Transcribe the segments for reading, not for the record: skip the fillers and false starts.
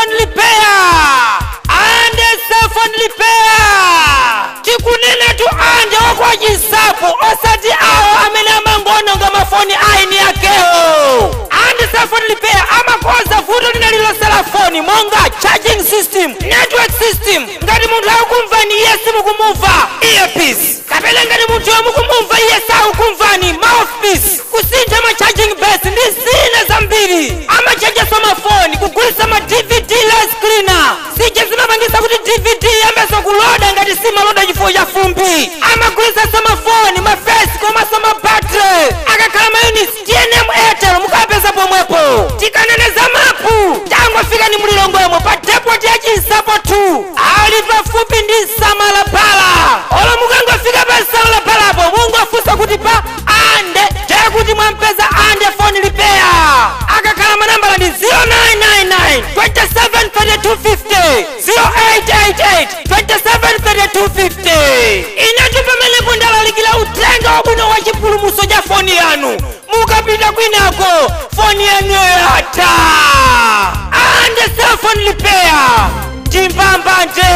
Cellphone Repair. Ande Cellphone Repair, tikunena tu ande okwa Chinsapo, osati awo amene amangononga mafoni aini akewo. Ande Cellphone Repair amakonza vuto lina lililonse la foni, monga charging system, network system, ngati munthu akukumvani iye simukumumva, earpiece, kapena ngati munthu mukumumva iye sakukumvani, mouthpiece, kusintha ma charging base ndi zina zambiri. Amachenjesa mafoni, kugulitsa ma DVD lens cleaner, zija zimapangisa kuti DVD iyambenso kuloda ngati simaloda chifukwa cha fumbi. Amagulitsanso mafoni, mafesi komanso mabattery. Akakhala ma units, TNM, Airtel, mukapeza pomwepo. Tikaneneza mapu, tangofika ni mulilongwemo pa depot ya Chinsapo 2, ali pafupi ndi Samalabala. Olo mukangofika pa Samalabalapo, mungofunsa kuti pa Ande, kuti mwampeza Ande Phone Repair. Akakhala manambala ndi 0999 273250, 0888 273250. Inetu pamenepo ndalalikira uthenga wabwino wa chipulumutso cha foni yanu. Mukapita kwinako, foni yanuyo yatha. Ande Cellphone Repair, timbambanje.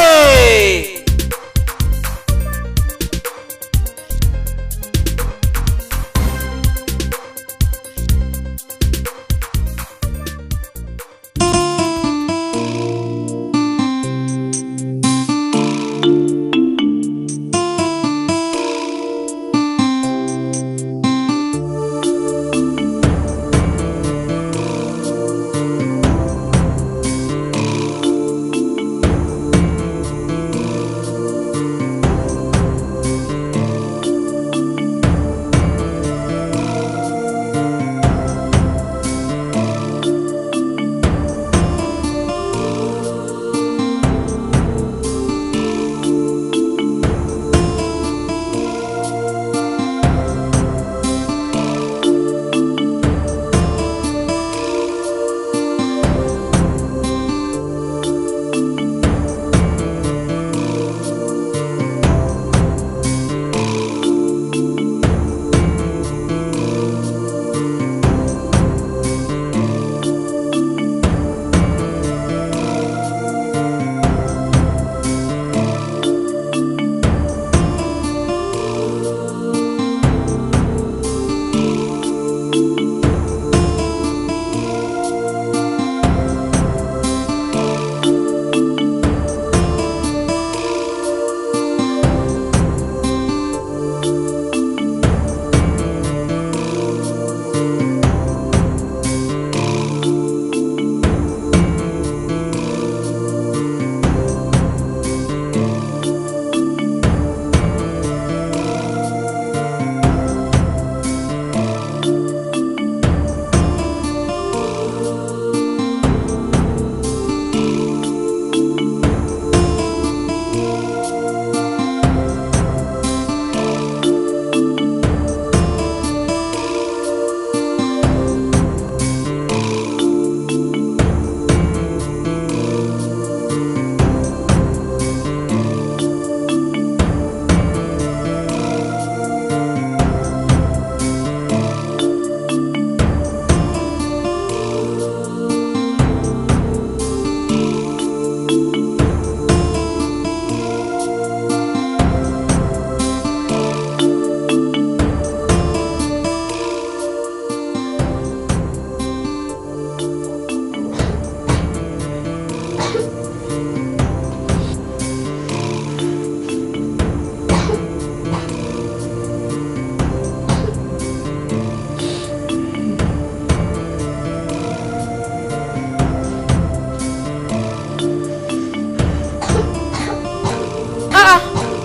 Aa,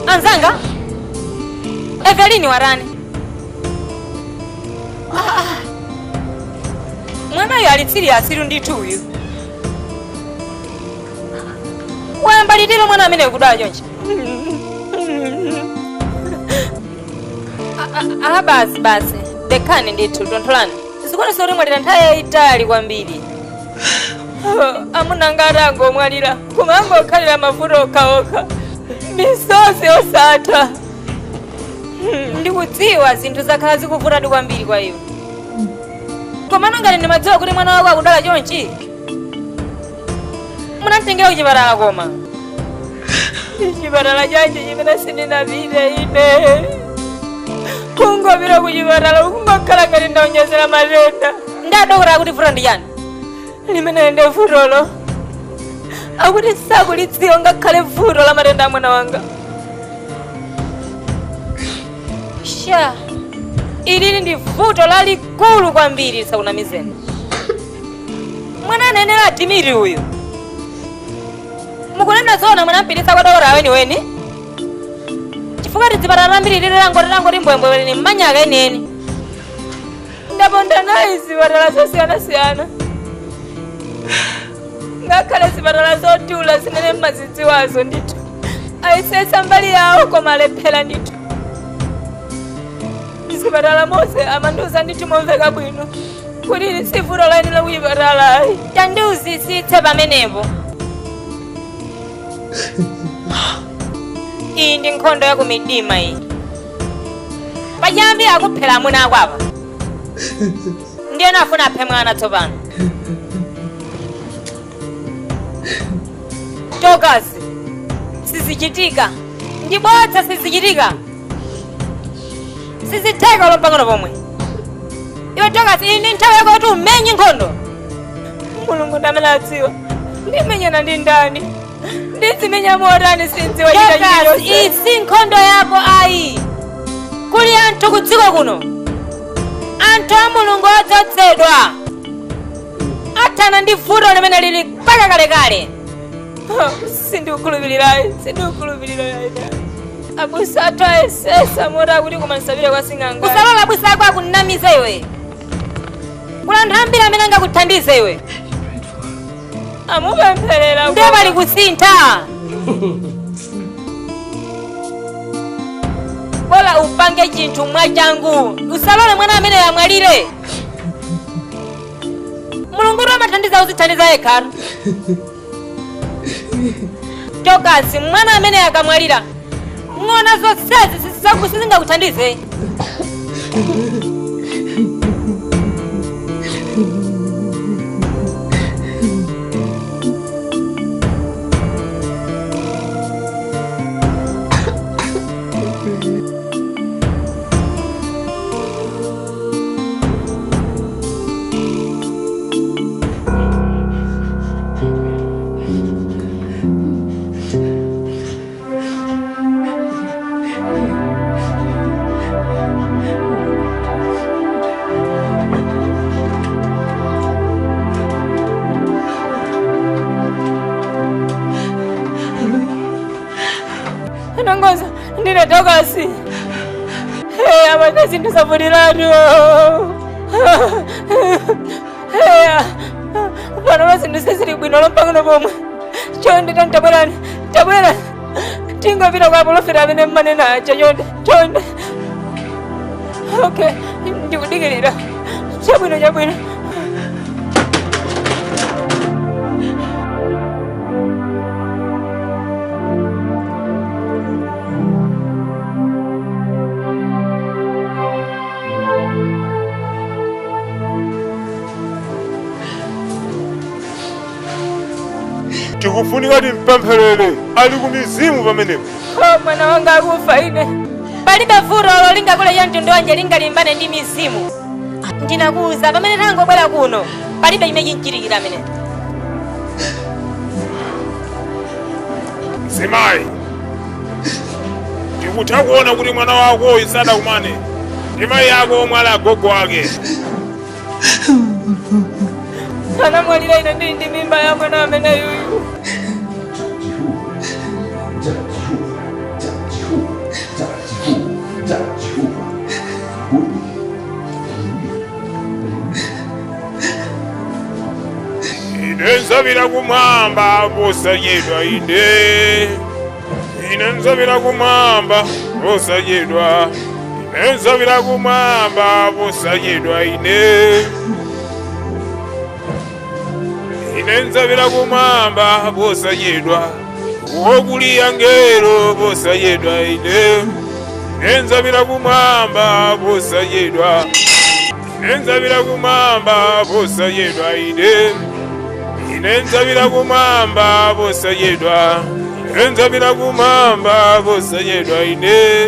anzanga Evelini, warani? Ah, ah. Mwanayo ali serious ndithu uyu. Wayamba litiro mwana amene kudwala chonchi? Ah, ah, ah, basi basi, dekhani ndithu, tontholani. Zikuonesa kuti mwalira nthawi yayitali kwambiri. Amuna ngati angomwalira, koma angokhalira mavuto okhaokha, misozi osatha. Ndikudziwa zinthu zakhala zikuvutadi kwambiri kwa iwe, komano ngati ndimadziwa kuti mwana wako akudwala chonchi. Munamtengera kuchipatala koma. Chipatala chanji chimene sindinapite ine. Kungopita kuchipatala kungokhala ngati ndaonjezera matenda. Ndadokotala kuti vuto ndi chani? Limene ndi vutolo akuti sakulidziwa ngakhale vuto la matenda a mwana wanga. Sha, ilili ndi vuto lalikulu kwambiri, lisakunamizeni. Mwana anayenera admit uyu. Mukunena zoona munampititsa kwa dokotala weniweni? Chifukwa tizipatala tambiri lili langoti mbwembwe mmanyaka enieni. Ndaponda naye zipatala zosiyanasiyana, ngakhale zipatala zodula zimene mmazidziwazo ndithu. Ayesetsa mbali yawo koma alephera ndithu. Mzipatala monse amandiuza ndithu momveka bwino kuti ili si vuto layenera kuchipatala. Tandiuzisitse pamenepo. Iyi ndi nkhondo ya kumidima iyi. Pachiyambi akuphera amuna ako apa, ndiyeno afuna aphe mwana tsopano. Tokasi, sizichitika, ndibodza, sizichitika, sizitheka olo pang'ono pomwe. Iwe Tokasi, iyi ndi nthawi yako kuti umenye nkhondo. Mulungu ndamene adziwa ndimenyana ndi ndani, ndizimenya motani, sindziwa china Tokasi, chilichonse. iyi si nkhondo yako ayi. Kuli anthu ku dziko kuno, anthu a Mulungu odzozedwa, athana ndi vuto limene lili mpaka kalekale. Sindikukhulupirirayi, sindikukhulupirirayi. Abusa athu ayesesa mota kuti koma ndisapite kwa sing'anga. Usalola abusa ako akunamize iwe. Kuli anthu ambiri amene angakuthandize iwe. Amupempherera ndiye pali kusintha. Bola upange chinthu mwachangu, usalole mwana amene amwalire. Mulungu amathandiza uzithandiza yekha. Tokasi, mwana amene akamwalira, ng'ona zonsezi sizingakuthandize. Anangoza, ndine Tokasi. Hey, amene zinthu zavuliratu. Hey, pano zinthu sizili bwino lompang'ono pomwe. Chonde tani, tabwerani, tabwerani, tingopita kwa aprofeti amene mmanena aja. Chonde, chonde. Okay, ndikudikirira. Chabwino, chabwino. Tikufunika timpempherere, ali ku mizimu pamenepo. Oh, mwana wanga akufa ine. Palibe vuto olo lingakule cha mtundu wanje lingalimbane ndi mizimu. Ndinakuwuza pamene tangobwera kuno, palibe chimene chinchitikira amene. Zimayi, ndikutha kuona kuti mwana wako sadakumane ndi mayi ako omwe ali agogo ake. Anamwalira ine ndili ndi mimba ya mwana amene yuyu. Ine nzapita kumwamba posachedwa ine. Ine nzapita kumwamba posachedwa. Ine nzapita kumwamba posachedwa ine. Ine nzapita kumwamba posachedwa. Wokuliya ngelo posachedwa ine. Ine nzapita kumwamba posachedwa. Ine nzapita kumwamba posachedwa ine. Ine ndzapita kumwamba posachedwa, ine ndzapita kumwamba posachedwa ine.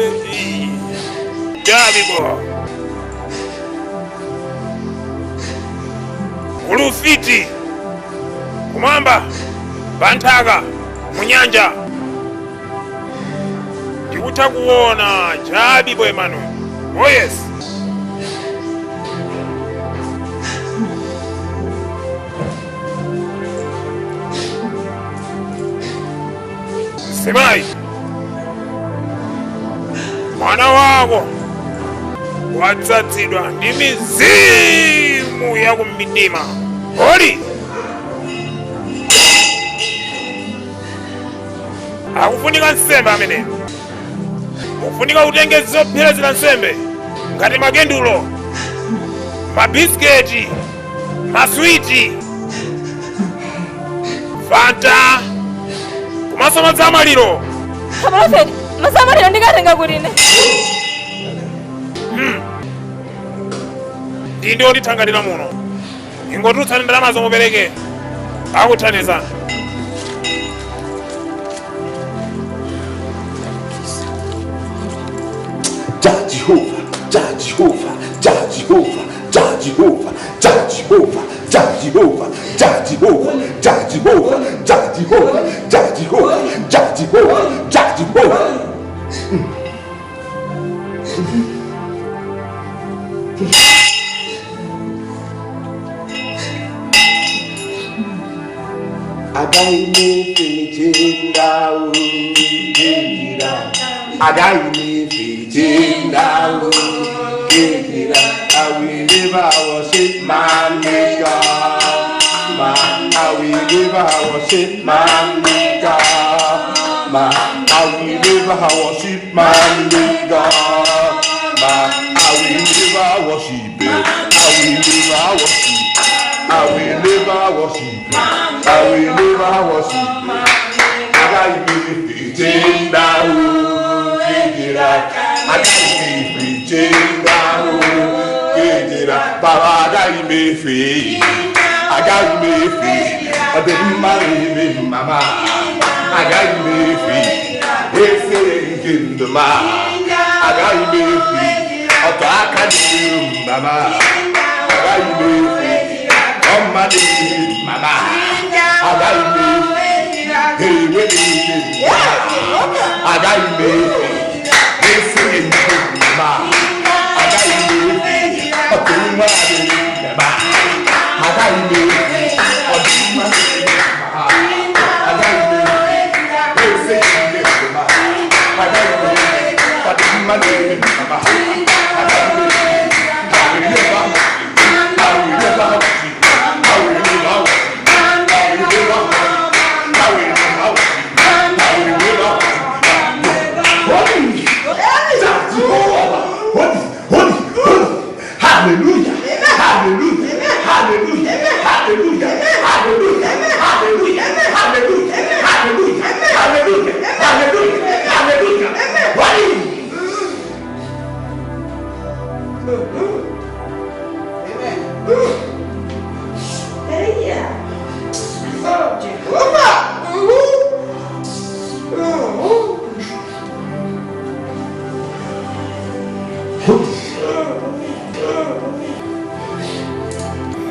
Jabibo ulufiti kumwamba, panthaka, munyanja, ndikutha kuona Jabibo Emmanuel. Oh yes. Mzimayi, mwana wako wadzazidwa ndi mizimu ya kumdima. Holi akufunika nsembe amene ukufunika utenge zopherezera nsembe ngati makendulo, mabisiketi, maswiti, fanta komanso madzi amaliro. Aprofeti, madzi amaliro ndikatenga kuti ine? Ndi ondithangatira muno, ingotulutsani ndalama zomupereke, akuthandizani. Jah Jehovah, Jah Jehovah, Jah Jehovah, Jah Jehovah, Jah Jehovah, Jah Jehovah, Jah Jehovah, Jah Jehovah, Jah Jehovah, Jah Jehovah, Jah Jehovah, Jah Jehovah. Agaghị m efe chi ndị ahụ kejira. Agaghị m efe chi ndị ahụ kejira. I will never worship my maker. I will never worship my maker. I will never worship my maker. I will never worship. I will never worship. I will never worship. I will never worship. Agaghị m efe chi ndị ahụ kejira. Agaghị m efe chi ndị ahụ kejira. Baba, agaghị m efe. Agaghị m efe. Ọ dị mma na-eme mama. Agaghị m efe. Efere nke ndụ m a. Agaghị m efe. Ọtọ aka dị mama. Agaghị m efe. Ọmma na-eme mama. Agaghị m efe. Enwe m ike. Agaghị m efe. Efere nke ndụ m a. Agaghị m efe. Ọtọ nwa adịghị mama. Agaghị m efe. Ọ dị mma na-eme mama. Agaghị m efe. Efere nke ndụ m a. Agaghị m efe. Ọ dị mma na-eme mama. Agaghị m efe. I will never worship. I will never worship. I will never worship. I will never worship. I will never worship. I will never worship. Holy! Jehovah! Holy, holy, holy! Hallelujah! Hallelujah! Hallelujah! Hallelujah! Hallelujah! Hallelujah! Hallelujah! Hallelujah! Hallelujah! Hallelujah! Hallelujah! Holy!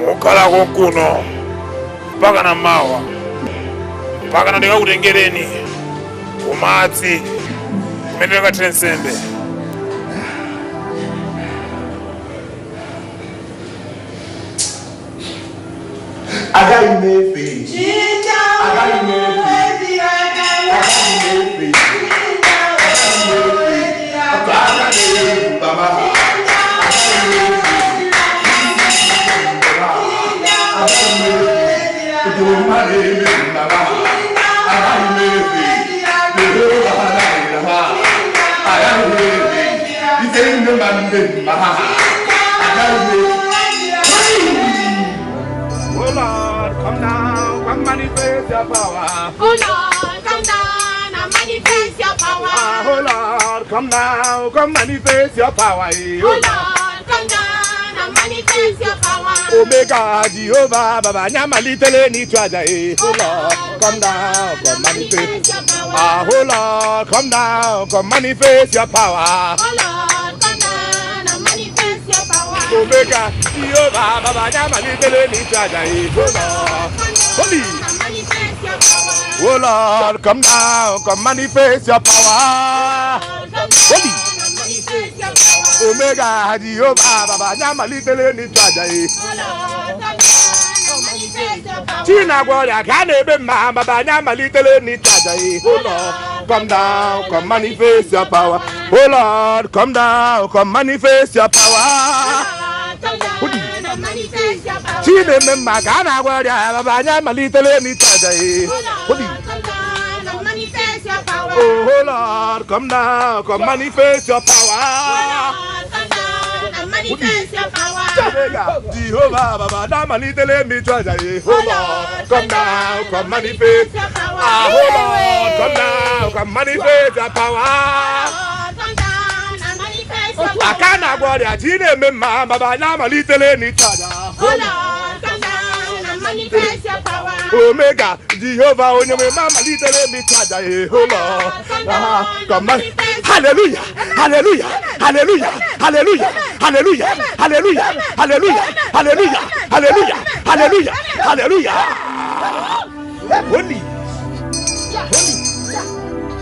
Mukhalako kuno mpaka na mawa, mpaka ndikakutengereni kumadzi kumene ndikathire nsembe. Agaghị m efe. Agaghị m efe. Agaghị m efe. Agaghị m efe. Ọtọ aka na-eru baba. Agaghị m efe. Agaghị m efe. Udoma na-eme mama. Agaghị m efe. Jehova na-ere ha. Agaghị m efe. Ise nne ma nne mma ha. Agaghị m efe. Oh Lord, come down, come manifest your power. Oh Lord, come down and manifest your power. Oh Lord, come now, come manifest your power. Oh Lord, come down and manifest your power. Oh Omega Jehovah Baba nyamalitele n'ịchụ aja e. Oh Lord, come down, come manifest. Ah, oh Lord, come down, come manifest your power. Oh Lord, come down and manifest your power. Omega Jehovah Baba nyamalitele n'ịchụ aja e. Oh Lord, holy. Oh Lord, come down, come manifest your power. Holy. Omega Jehovah Baba nyamalitele n'ịchụ aja e. Chinagwọrịa ka a na-ebe mma Baba nyamalitele n'ịchụ aja e. Oh Lord, come down, come manifest your power. Oh Lord, come down, come manifest your power. Chineme mma ka a na-agwọ ọrịa Baba nyamalitele n'ịchụ aja e. Holy. Oh Lord, come down, come manifest your power. Jehovah Baba nyamalitele n'ịchụ aja e. Oh Lord, come down, come manifest. Ah, oh Lord, come down, come manifest your power. Aka na-agwọ ọrịa Chineme mma Baba nyamalitele n'ịchụ aja. Oh Lord, come down and manifest your power. Omega Jehovah onye nwe ma malitere n'ịchụ aja e. Oh Lord, come on. Hallelujah, hallelujah, hallelujah, hallelujah, hallelujah, hallelujah, hallelujah, hallelujah, hallelujah, hallelujah, hallelujah. Holy, holy,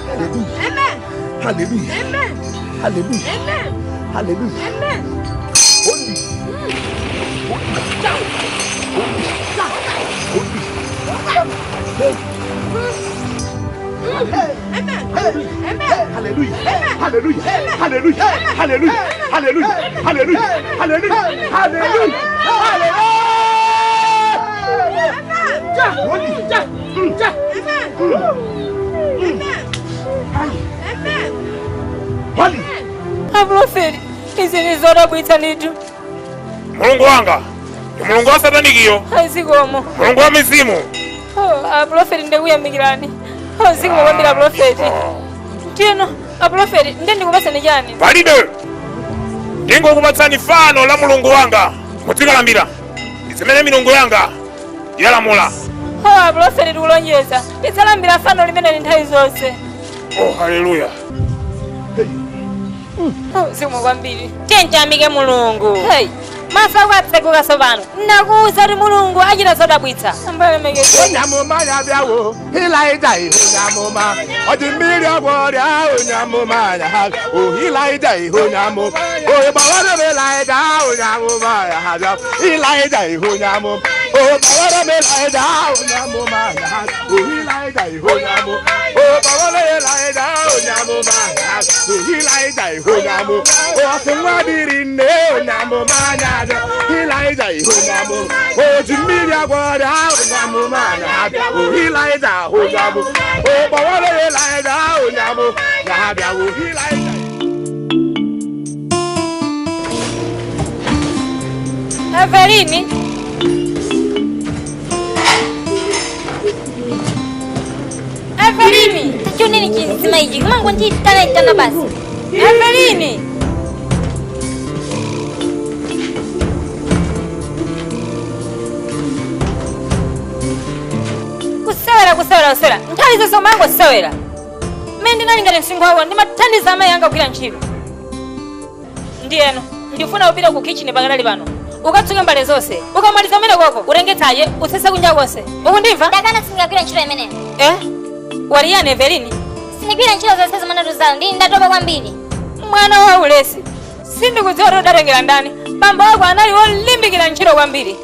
hallelujah, amen, hallelujah, amen, hallelujah, amen, hallelujah, amen. Holy, holy, holy, holy. Amen. Amen. Hallelujah. Hallelujah. Hallelujah. Hallelujah. Hallelujah. Hallelujah. Hallelujah. Hallelujah. Hallelujah. Aprofeti, izi ni zodabwitsa ndithu. Mulungu wanga ndi Mulungu wa satanikiyo, Azikomo. Mulungu wa mizimu. Oh, aprofeti ndikuyamikirani. Zikomo kwambiri aprofeti. Tino, aprofeti, nde ndikupatsani chani? Palibe. Ndingokupatsani fano la Mulungu wanga muzikalambira. Ndi zimene milungu yanga yalamula. Oh, aprofeti tikulonjeza tidzalambira fano limeneli nthawi zonse. Oh, haleluya. Oh, zikomo kwambiri. Tiyamike Mulungu. Hey, Maso ako atseguka tsopano. Nakuwuza kuti Mulungu achita zodabwitsa. Ambalemekeze. Onye amụma ya bịawo, Ịlaịja ihe onye amụma. Ọ dị mmiri ọgwụ ọrịa onye amụma ya ha. O Ịlaịja ihe onye amụma. O gbawara m Ịlaịja onye amụma ya ha bịa. Ịlaịja ihe onye amụma. O gbawara m Ịlaịja onye amụma ya ha. O Ịlaịja ihe onye amụma. O gbawara Ịlaịja onye amụma ya ha. O Ịlaịja ihe onye amụma. O ọsị nwa dịrị nne onye amụma ya bịa. Ịlaịja ihe onye amụma. O ji mmiri ọgwụ ọrịa onye amụma ya ha bịa. O Ịlaịja onye amụma. O gbawara Ịlaịja onye amụma ya ha bịa. O Ịlaịja. Evelini. Evelini, tachoneni chinzima ichi kumango nditana itana basi. Evelini. Kusewera kusewera kusewera. Nthawi zonse mango kusewera. Mimi ndinali ngati msinkhu wako ndimathandiza amayi anga kugwira ntchito. Ndiyeno, ndifuna upita ku kitchen pakadali pano. Ukatsuke mbale zonse. Ukamaliza umene koko, utengetsaye, usese kunja konse. Ukundimva? Ndakana sindingagwira ntchito imeneyo. Eh? Waliyani Evelini? Sindigwira ntchito zonse zimene tuzawo, ndi ndatopa kwambiri. Mwana wa ulesi. Sindikudziwa kuti udatengera ndani. Bambo wako anali wolimbikira ntchito kwambiri.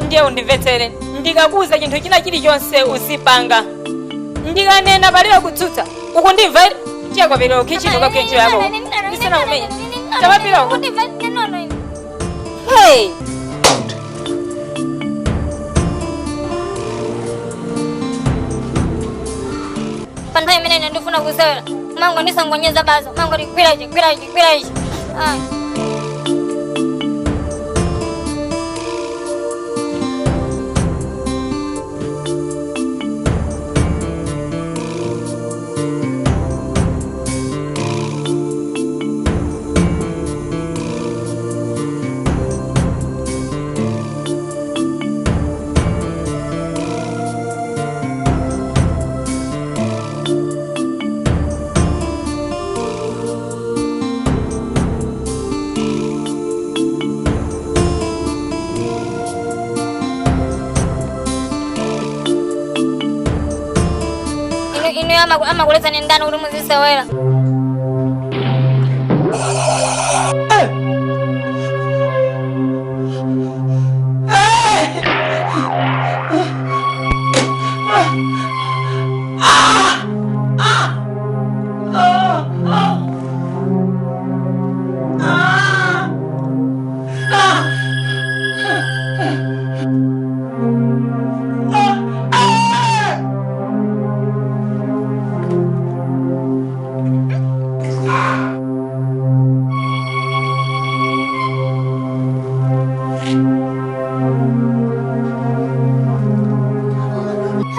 Ndiye undimvetsere. Ndikakuwuza chinthu china chilichonse usipanga. Ndikanena palibe kutsutsa. Ukundimva? Tiyakwapita ku kitchen ukagwire ntchito yako. Ndisana kumenya. Tapapita uko. Hey! Pa nthawi imene ine ndifuna kusewera, mango ndisangonyeza basi, mango ndigwira ichi, gwira ichi, gwira ichi. Ah. Inuyo amakuletsani ndani kuti muzisewera?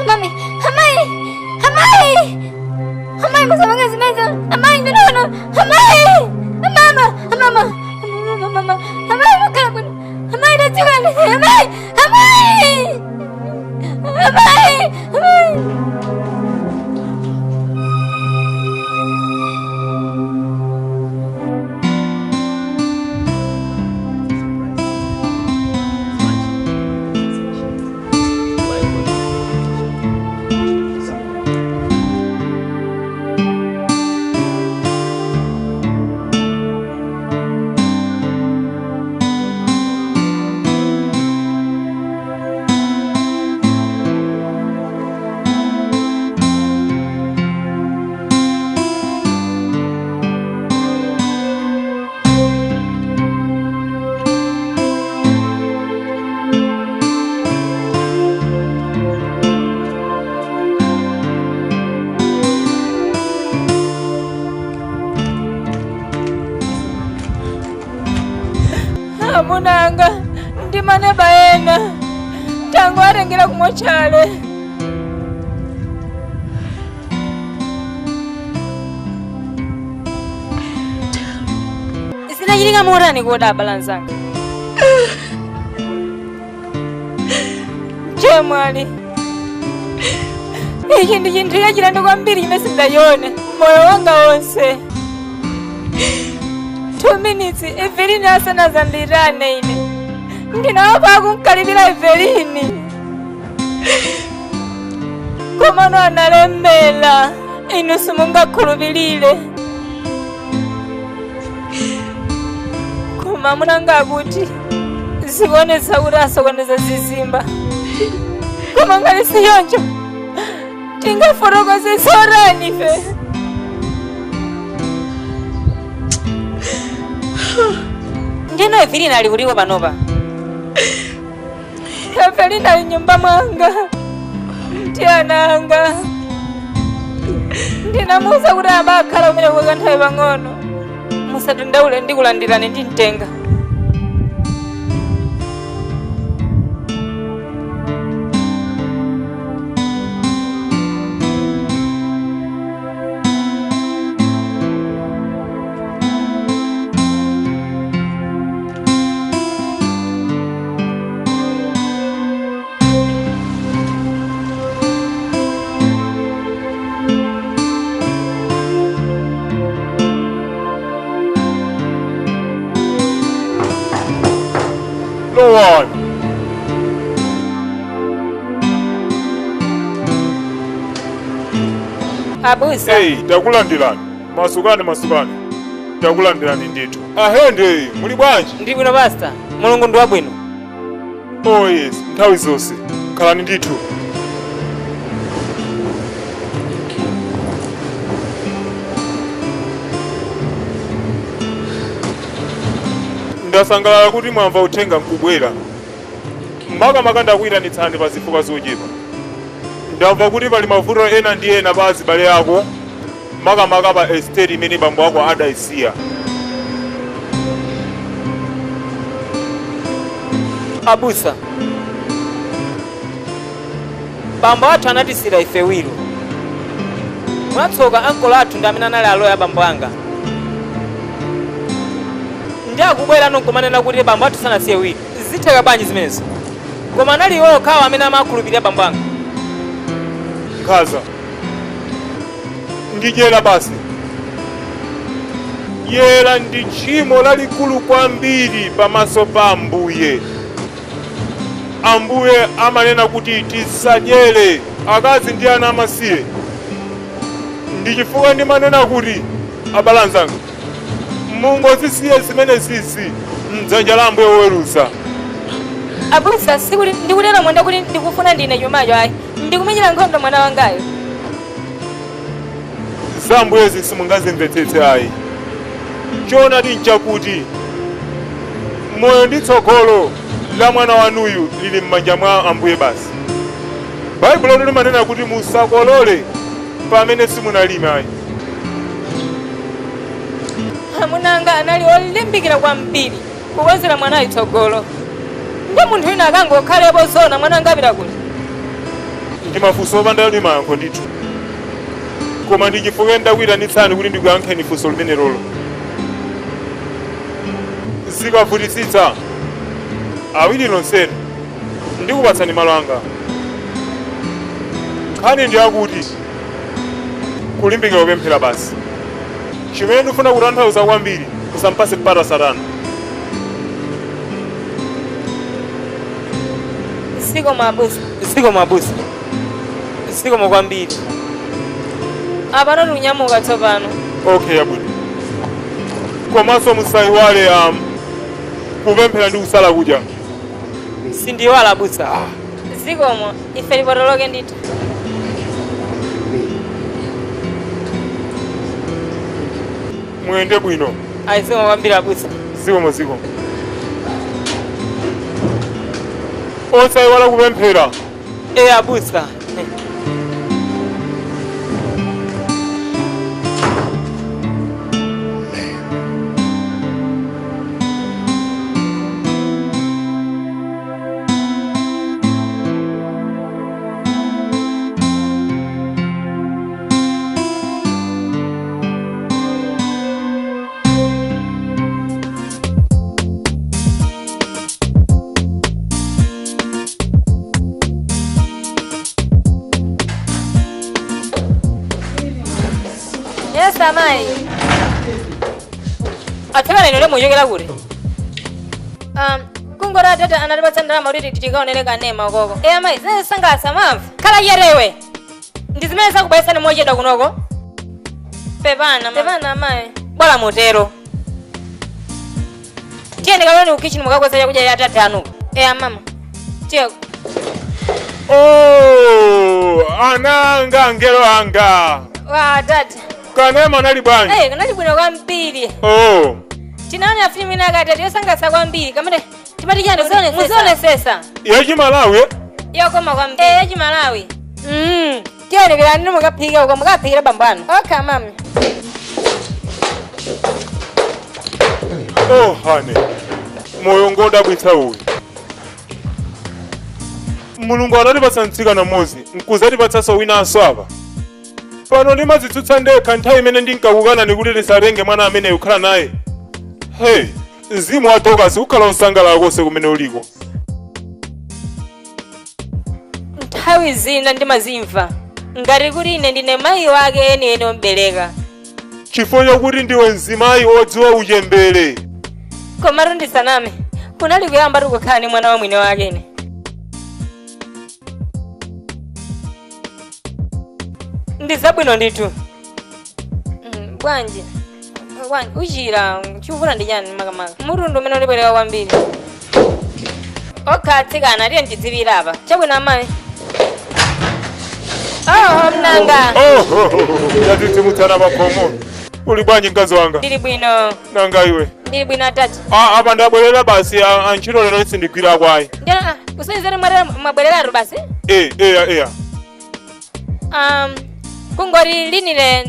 Mami, amai, amai, amai, musapange zimenezo, amai, no, no, no, amai, mama, mama, mama, mama, amai, mukhala bwino, amai, tadzukani, amai, amai, amai, amai. Amunanga ndi maneba ena tangu atengera kumochale. Zinachitika motani kodi abale anzanga? Chemwali, ichi ndi chinthu chachilendo kwambiri chimene sindachione moyo wanga wonse. 2 minutes Evelini asanazandirane ine ndinawapa akunkalipira Evelini, komano analemera. Inu simungakhulupirire, koma munanga akuti zikuonetsa kuti asokoneza zizimba, koma ngati siyonjo tingafotokoze zorani ife? Ndino Evelina ali kuliwo panopa? Evelina ali nyumba mwanga ndi ananga. Ndinamuwuza kuti abakhala umene kwa kanthawi pang'ono. Musadandaule, ndikulandirani ndi mtenga. Lowani. Abusa. Hey, takulandirani. Masukani, masukani. Takulandirani ndithu. Ahende, muli bwanji? Ndi bwino pastor. Mulungu ndi wabwino. Oh yes, nthawi zonse. Khalani ndithu. Ndasangalala kuti mwamva uthenga nkubwera. Makamaka ndakuyitanitsani pa zifukwa zochepa. Ndamva kuti pali mavuto ena ndi ena pa azibale ako, makamaka pa estate imene bambo ako adayisiya. Abusa, bambo athu anatisira ife wilo. Mwatsoka ankolo athu ndi amene anali aloya bambo anga. Ndi akubwera nonkomanena kuti bambo athu sanasiye wilo. Zitheka bwanji zimenezo? Koma anali iwo okhawo amene amakhulupirira bambo anga. Nkhaza ndidyera basi. Dyera ndi tchimo lalikulu kwambiri pamaso pa Ambuye. Ambuye amanena kuti tisadyere akazi ndi ana amasiye. Ndi chifukwa ndimanena kuti abale anzanga, mungozisiye zimene zizi mdzanja la Ambuye woweruza. Abusa, sikuti ndikutero mwenda kuti ndikufuna ndine chumacho ayi, ndikumenyera nkhondo mwana wangayo. Za Ambuyezi simungazimvetsetse ayi. Choonadi nchakuti moyo ndi tsogolo la mwana wanuyu lili m'manja mwa Ambuye basi. Baibulo limanena kuti musakolole pamene simunalime ayi. Amuna anga anali olimbikira kwambiri kukonzera mwanayo tsogolo, ndi munthu wina akangokhalepo zona mwana anga apita kuti? Ndi mafunso opanda ndi mayankho ndithu, koma ndi chifukwa ndakuyitanitsani kuti ndikuyankheni funso limene lolo. Zikavutitsitsa awiri nonsenu, ndikupatsani malo anga. Nkhani ndi yakuti kulimbikira kupemphera basi. Chimene ndifuna kutanthauza kwambiri, usampase mpata Satana. Zikomo abusa. Zikomo abusa, zikomo kwambiri. Apano tikunyamuka tsopano. Okay, yabwino. Komanso musayiwale kupemphera ndi kusala kudya. Sindiyiwala abusa. Zikomo, ife tipotoloke ndithu. Muyende bwino. Ayi, zikomo kwambiri abusa. Zikomo, zikomo. Osayiwala kupemphera. E abusa. Yes, amayi. Atsikana inu muchokera kuti? Kungoti atata anatipatsa ndalama kuti tikaonere kanema ukoko. E amayi, zimene zisangalatsa mwamva. Khala chetewe. Ndi zimene zakubweresani mochedwa kunoko. Pepana, pepana amayi. Bwala mutero. Tiyeni kaloni ku kitchen mukakonza chakudya cha atata anu. E amama. Tiye. Oh, ana anga, angelo anga. Wa tata. Kanema anali bwanji? Eh, kanali bwino kwambiri. Oh, Tinaona filimu ina akatati yosangalatsa kwambiri. Kamene timati chani, muzionesesa. Yachimalawi? Yokoma kwambiri. Eh, yachimalawi. Tiyeni ndinu mukaphika uko, mukaphikira bambo anu. Okay, mami. Oh, honey. Moyo ngodabwitsa uyu. Mulungu anatipatsa mtsikana mmodzi, nkuzatipatsanso winanso apa. Pano ndimadzitsutsa ndekha nthawi imene ndinkakukana ndikuti tisatenge mwana amene kukhala naye. Hey, mzimu wa Dorcas ukhala usangalala konse kumene uliko. Nthawi zina ndimazimva ngati kuti ine ndine mayi wake enieni ombereka. Chifukwa chakuti ndiwe mzimayi wodziwa uchembere. Komatu ndisaname, kunali kuyamba tikukhala ndi mwana wa mwini wake ine. Ndi zabwino ndithu. Bwanji bwanji uchira chikuvula ndi chani makamaka? Mutundu umene ulipwereka kwambiri. Okay, atsikana, tiye ndidzipira apa. Chabwino amayi. Oh, mnanga. Oh, yatitsimutsana pakhomo. Uli bwanji mkazi wanga? Ndili bwino. Nanga iwe? Ndili bwino atati. Ah, apa ndabwerera basi, antchito lero sindigwira kwayi. Ndiye kusenzera mwabwereratu basi? Eh, eya eya. Kungoti linile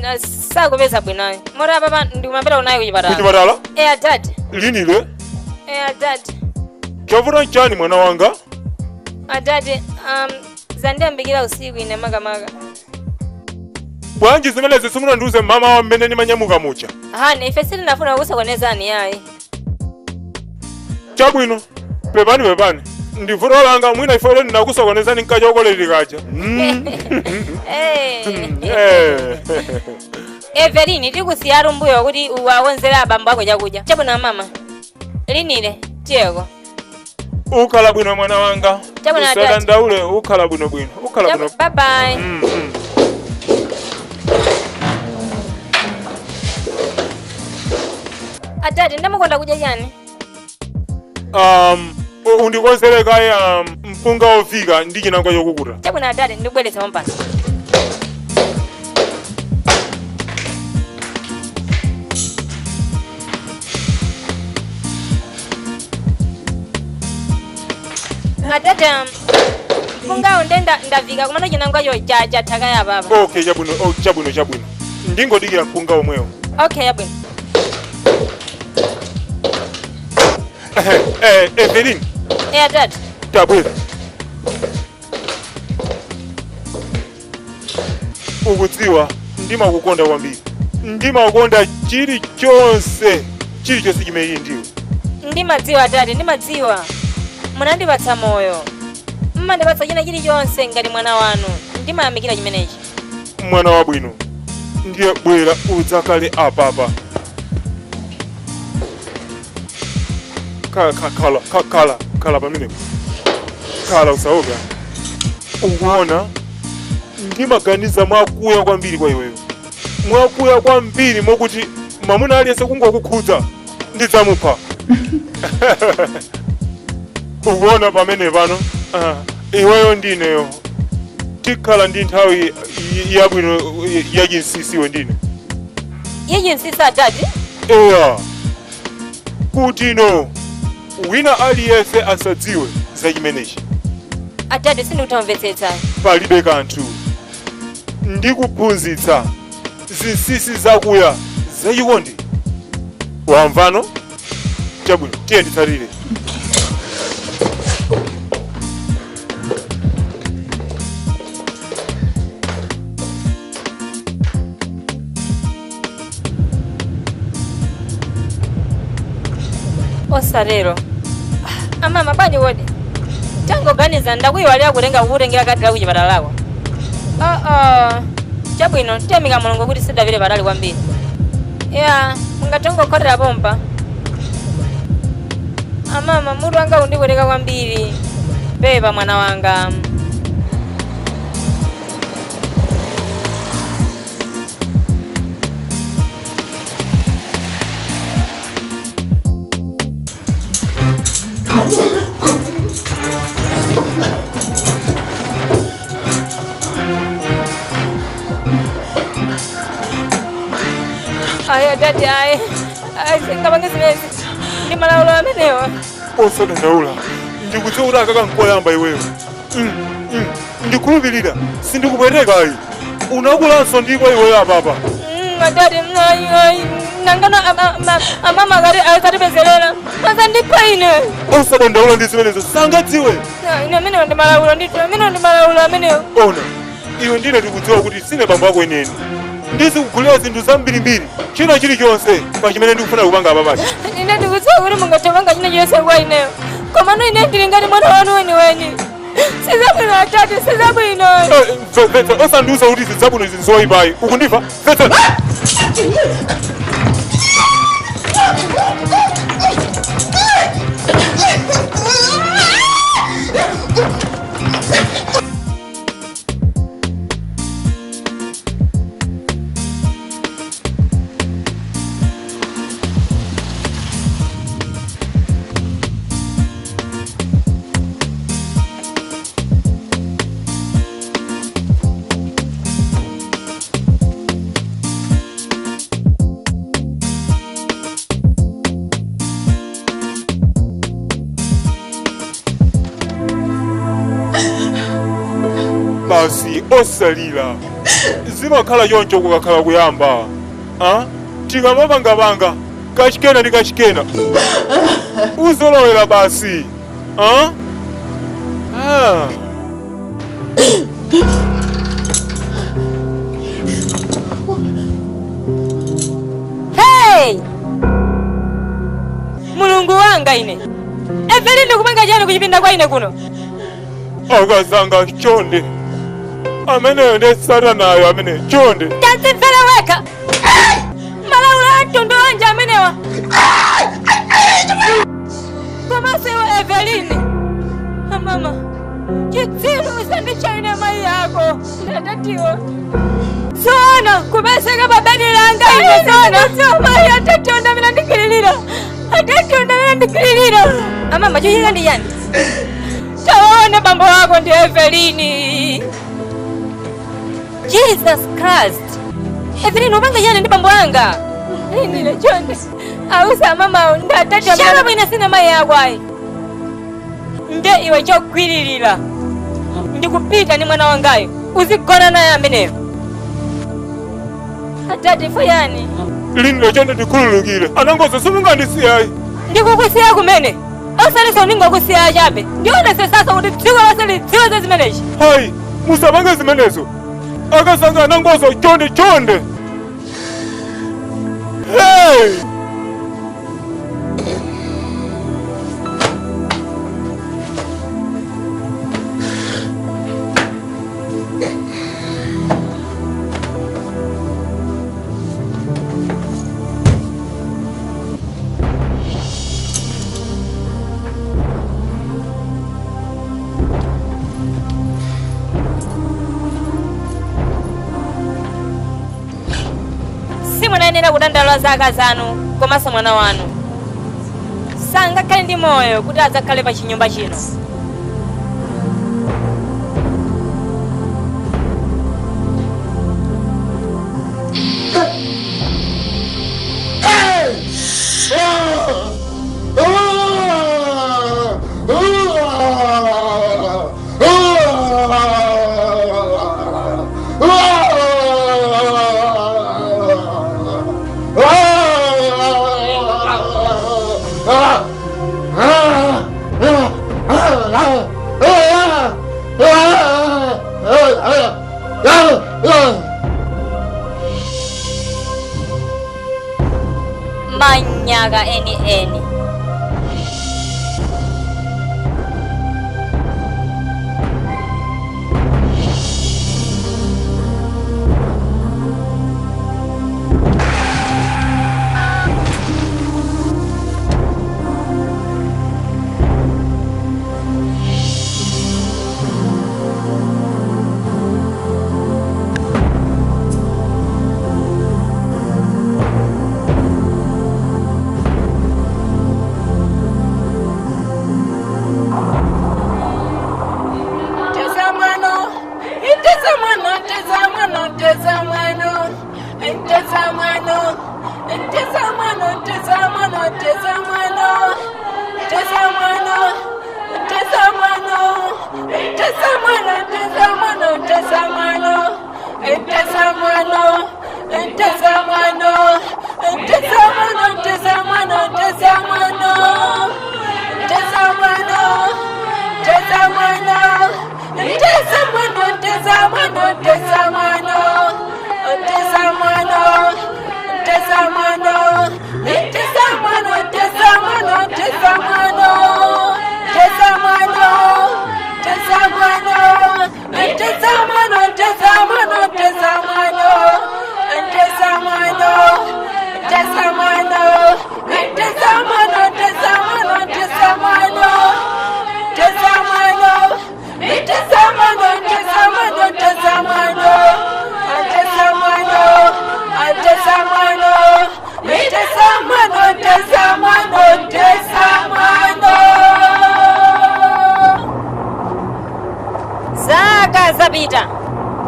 sakupeza bwinoyo. Moti apapa ndikumapita kunayo kuchipatala. Kuchipatala? Eh, atati. Linile? Eh, atati. Chavuta nchani mwana wanga? Atati, zandiyambikira usiku ine makamaka. Bwanji zimenezi simunandiuze mama wa mmene ndimanyamuka mucha? Hani, ife sitinafuna kusokonezani yayi. Chabwino, pepani pepani. Ndi vuto langa mwina ife lero ndinakusokonezani nkachokolera kaja. Eh. Evelini, tikusiyatu mbuyo kuti uwakonzere abambo ako chakudya. Chabwino mama. Linile, tiyeko. Ukhala bwino mwana wanga. Chabwino atati. Usadandaule, ukhala bwino bwino. Ukhala bwino. Bye bye. Adadi, ndamukonda kudya chani? Undikonzere kaye mpunga wovika ndi chinangwa chokukuta. Chabwino adadi, ndikubweretsa pompano. Adadi, mpungawo nde ndavika kumano chinangwacho chatha ya baba. Okay, chabwino, oh, chabwino chabwino. Ndingodikira mpunga omwewo. Okay, yabwino. Evelyn. Adadi. Tabwera. Ukudziwa ndimakukonda kwambiri. Ndimakukonda chilichonse. Chilichonse chimene ndiwe. Ndimadziwa adadi, ndimadziwa. Munandipatsa moyo. Mmandipatsa china chilichonse ngati mwana wanu. Ndimayamikira chimenechi. Mwana wabwino. Ndiye bwera udzakale apapa. Khala khala pamenepo. Khala usaope. Ukuona ndimaganiza mwakuya kwambiri kwa iweyo. Mwakuya kwambiri mokuti mwamuna aliyense kungokukhudza ndidzamupha. Ukuona pamene pano iweyo ndineyo tikhala ndi nthawi yabwino yachinsisiwe ndine. Yachinsisi adadi? Eya. Kuti no wina aliyense asadziwe za chimenechi. Adadi, sindikutamvetsetsa. Palibe kanthu. Ndikuphunzitsa zinsisi zakuya zachikondi. Wamvano? Chabwino, tiye nditsalire. Osalero. Amama bwanji wodi. Tangoganiza ndakuyiwalira kutenga kukutengera kadi la kuchipatala lako. Chabwino, tiyamika Mulungu kuti sidapite patali kwambiri. Ya, mungatongokhotera pompa. Amama, mutu wanga undipweteka kwambiri. Pepa mwana wanga. Ayi adadi, ayi. Ayi, singapange zimenezi. Ndi malaulo amenewa. Osadandaula. Ndikudziwa kuti akaka nkoyamba iweyo. Ndikhulupirira, sindikupweteka ayi. Unakulanso ndipo iweyo apapa. Adadi, ayi, nangano amama akati akatipezerera. Asandipha ine. Osadandaula ndi zimenezo, sangadziwe. Ine amenewa ndi malaulo ndithu, amenewa ndi malaulo amenewa. Ona, iwe ndine ndikudziwa kuti sine bambo ako enieni. Ndizikugulira zinthu zambirimbiri, china chilichonse pa chimene ndikufuna kupanga apapachi. Ine ndikudziwa kuti mungathe china chilichonse kwa ineyo. Komano ine ndili ngati mwana wanu weniweni. Sizabwino adadi, sizabwino. Mvetsa, osandiuza kuti zizabwino izi nzoyipayi. Ukundimva? Mvetsa. Basi osalira. Zimakhala choncho kukakhala kuyamba. Tikamapangapanga kachikena ndi kachikena. Uzolowera basi. Hey! Mulungu wanga ine. Evelyn ndikupanga chani kuchipinda kwa ine kuno? Akazanga chonde. Ameneyo ndi satanayo amene chonde. Tazimvera wekha. Malaulo a mtundu wanji amenewa. Komanso iwe Evelyn. Amama. Chitsiru usandichaine mai yako. Ndadatiwa. Zoona kupezeka pa bedi langa ine zoona. Mayi atatonda amene andigwiririra. Atatonda amene andigwiririra. Amama chochita ndi chani? Taona bambo wako ndi Evelini. Jesus Christ. Evelyn upanga chani ndi bambo anga? Ine chonde. Ausa mama ndatati amene. Shut up, ine sina mayi ako ayi. Nde iwe chogwiririra. Ndikupita ndi mwana wangayo. Uzigona naye ameneyo. Atati fuyani. Linilo chonde ndikhululukire. Anangozo simungandisiyayi. Ndikukusiya kumene. Osaliso ndingokusiya chabe. Ndione sesasa kuti dziko lonse lidziwe za zimenezi. Hayi, musapange zimenezo. Akasanga anangozo chonde chonde. Hey! Simunayenera kudandaula zaka zanu komanso mwana wanu. Sangakhale ndi moyo kuti adzakhale pa chinyumba chino. Manyaga eni eni. Zaka zapita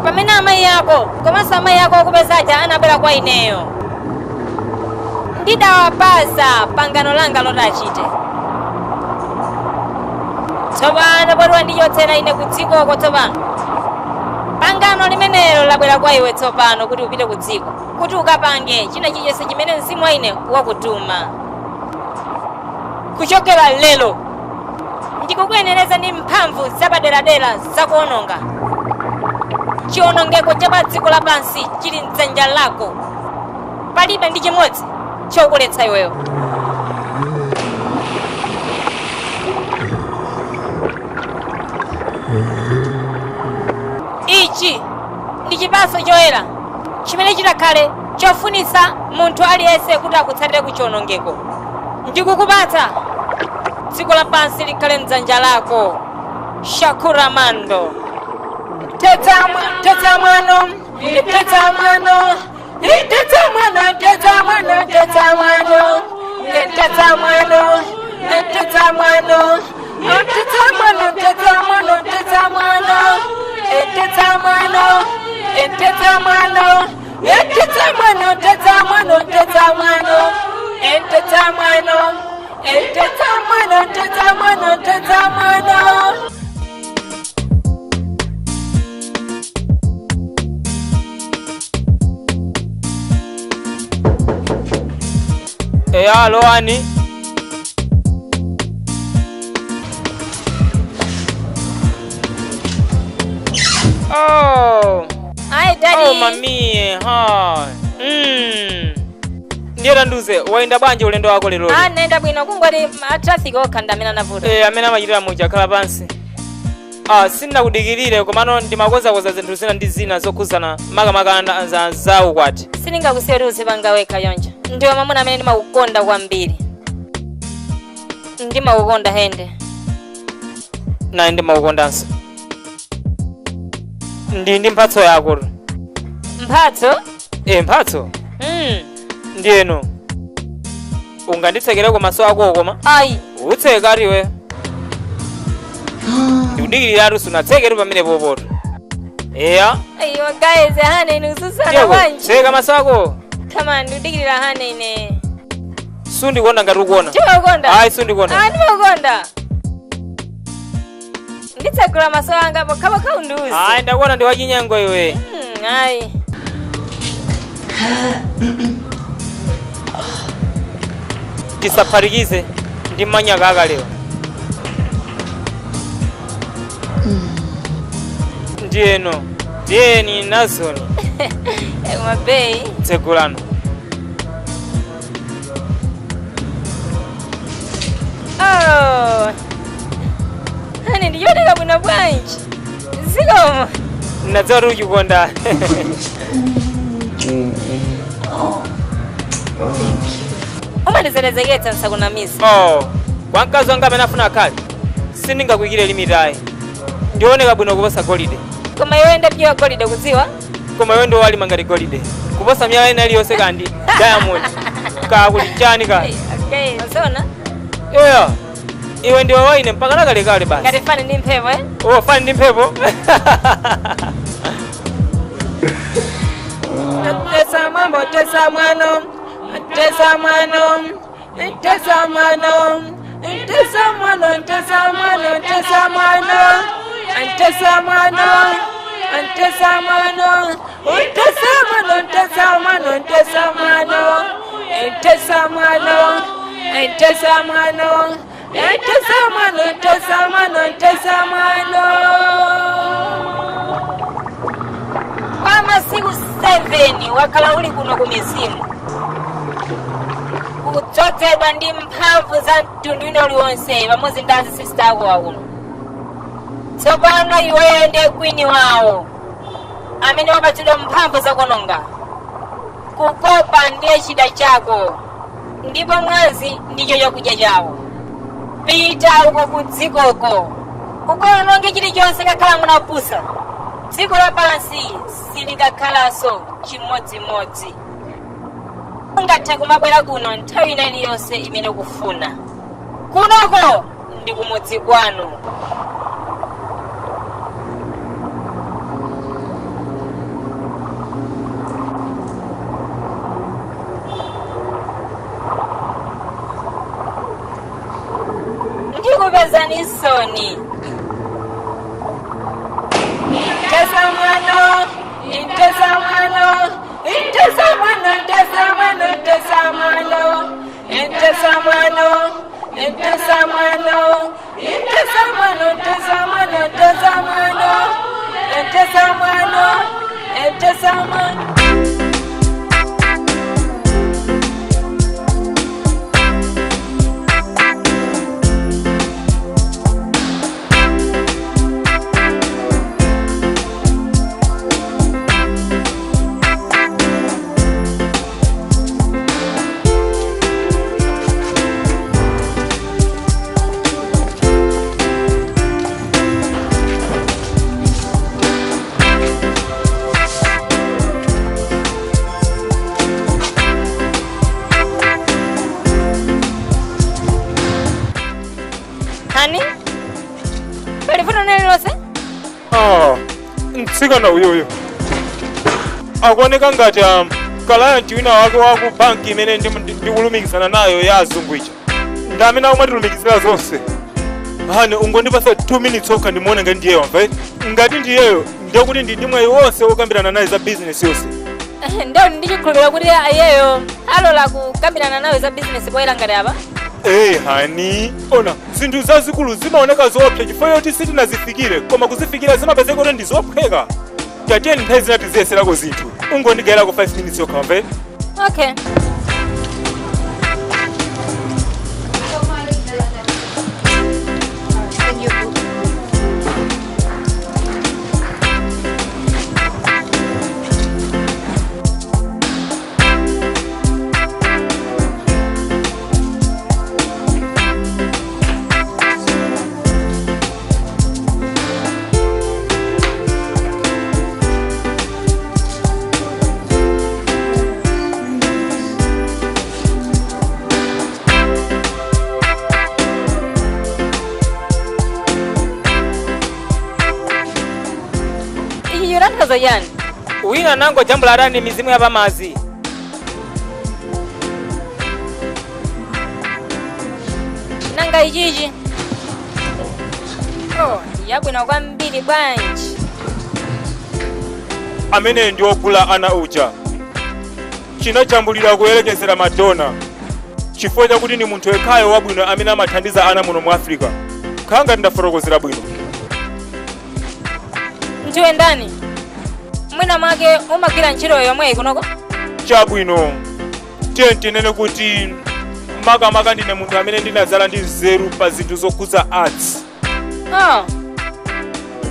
pamene amayi ako komanso amayi ako akupezaja anabwera kwa ineyo, ndidawapasa pangano langa loti achite. Tsopano poti wandichotsera ine ku dzikoko, tsopano pangano limenelo labwera kwa iwe tsopano kuti upite ku dziko kuti ukapange china chilichonse chimene mzimu wa ine wakutuma. Kuchokera lero ndikukuyenereza ndi mphamvu zapaderadera zakuononga. Chiwonongeko cha pa dziko lapansi chili mdzanja lako, palibe ndi chimodzi chokuletsa iweyo. Ichi ndi chipatso choyera chimene chitakhale chofunitsa munthu aliyense kuti akutsatire ku chiwonongeko. Ndikukupatsa dziko lapansi likhale mdzanja lako. Shakuramando. Tetsa mwano, Ntetsa mwano, ntetsa mwano, ntetsa mwano, ntetsa mwano, ntetsa mwano, ntetsa mwano, ntetsa mwano, ntetsa mwano, ntetsa mwano, ntetsa mwano, ntetsa mwano, ntetsa mwano, ntetsa mwano, ntetsa mwano, ntetsa mwano, ntetsa mwano, ntetsa mwano, ntetsa mwano. Eya, lowani. Oh. Ayi daddy. Oh, mami, ha. Ndiye tandiuze, wayenda bwanji ulendo wako lero? Ah, nenda bwino, kungoti a traffic okha ndi amene anavuta. Eh, amene amachitira muja, khala pansi. Ah, sindinakudikirire, komano ndimakonzakonza zinthu zina ndi zina zokhuzana makamaka za ukwati. Sindingakusiye kuti uzipanga wekha yonja. Ndiwe mwamuna amene ndimakukonda kwambiri. Ndimakukonda hende. Naye ndimakukondanso. Ndi mphatso yako. Mphatso? Eh, mphatso. Ndiyeno unganditsekereko maso ako koma? Ayi. Utseka iwe. Ndikudikirira sunatseketu pamene popoto. Eya. Ayiwa guys, honey ine ususana Ndiyeko, bwanji. tseka maso ako. Come on, ndikudikirira honey ine. Sundikonda ngati ukuona. Ndimakukonda. Ayi, sundikonda. Ah, ndimakukonda. Nditsegula maso anga pokhapokha undiuze. Ayi, ndakuona ndi wachinyengo iwe. Ayi. Tisaphatikize ndi manyaka akalewa. Ndiyeno, ndiyeni nazoni. Mabei. Tsegulano. Oh. Honey, ndiyoneka bwino bwanji. Zikomo. Nadziwa kuti uchikonda. Umandizerezeketsa nsakunamiza. Oh, kwa mkazi wanga amene afuna akhale, sindingakuyikire limit ayi. Ndioneka bwino kuposa golide. Koma iwe ndi pure golide kudziwa? Koma iwe ndiwo walima ngati golide. Kuposa miyala ina iliyonse kandi diamond. Kakuli chani ka. Okay, zona. Yeah. Iwe ndiwe waine mpaka nakalekale basi. Ngati fani ndi mphepo, eh? Oh, fani ndi mphepo. Tesa mambo, tesa mwano, tesa mwano, tesa mwano, tesa mwano, tesa mwano, tesa mwano, tesa mwano, tesa mwano, tesa mwano, tesa mwano, tesa mwano, tesa mwano, tesa mwano, tesa mwano, tesa mwano, tesa mwano. Kwa masiku 7 wakhala uli kuno ku mizimu, kudzozedwa ndi mphamvu za mtundu wina uliwonse pamodzi ndi asisita ako akuno. Tsopano iweyo ndiye kwini wawo amene wapatsidwa mphamvu zakuononga. Kukopa ndiye chida chako ndipo mwazi ndicho chakudya chawo. Pita uko ku dzikoko ukaononge chilichonse kakhala munapusa. Dziko lapansi silikakhalanso chimodzimodzi. Ungathe kumabwera kuno nthawi ina iliyonse imene ukufuna. Kunoko ndi kumudzi kwanu. Ndikupezani soni. Tesa mwano, tesa mwano, tesa mwano, tesa mwano, tesa mwano, tesa mwano, tesa mwano, tesa mwano, tesa mwano, tesa mwano, tesa mwano, tesa mwano. Pali vuto lililonse? Ah, mtsikana uyoyo akuoneka ngati client wina wake wa ku banki imene ndikulumikizana nayo ya azungu ija, ndi amene akumatilumikizira zonse. Honey, ungondipasa 2 minutes okha ndimuone ngati ndiyeyo, wamva? Ngati ndiyeyo, ndiye kuti ndi mwayi wonse wokambirana naye za bizinesi yonse. Ndio, ndichikhulupirira kuti iyeyo alola kukambirana nawe za bizinesi poyera ngati apa. Hey honey, ona, zinthu zazikulu zimaoneka zoopsa chifukwa choti sitinazifikire, koma kuzifikira zimapezeka kuti ndi zophweka. Tatiyeni nthawi zina tiziyeserako zinthu. Ungondigayirako 5 minutes yokha, wamva? Okay. Ichi chitanthauza chani? Wina nango jambula adani mizimu ya pamazi. Nanga ichichi? Oh, yabwino kwambiri bwanji. Amene ndi ogula ana uja chinajambulira kuyerekezera Madonna, chifukwa chakuti ni munthu yekhayo wabwino amene amathandiza ana muno mu Africa. Khanga ndafotokozera bwino? Ndiwe ndani? Mwina mwake umagwira ntchito yomweyi kunoko? Chabwino, tiye tinene kuti makamaka ndine munthu amene ndinadzala ndi nzeru pa zinthu zokhudza arts. Oh,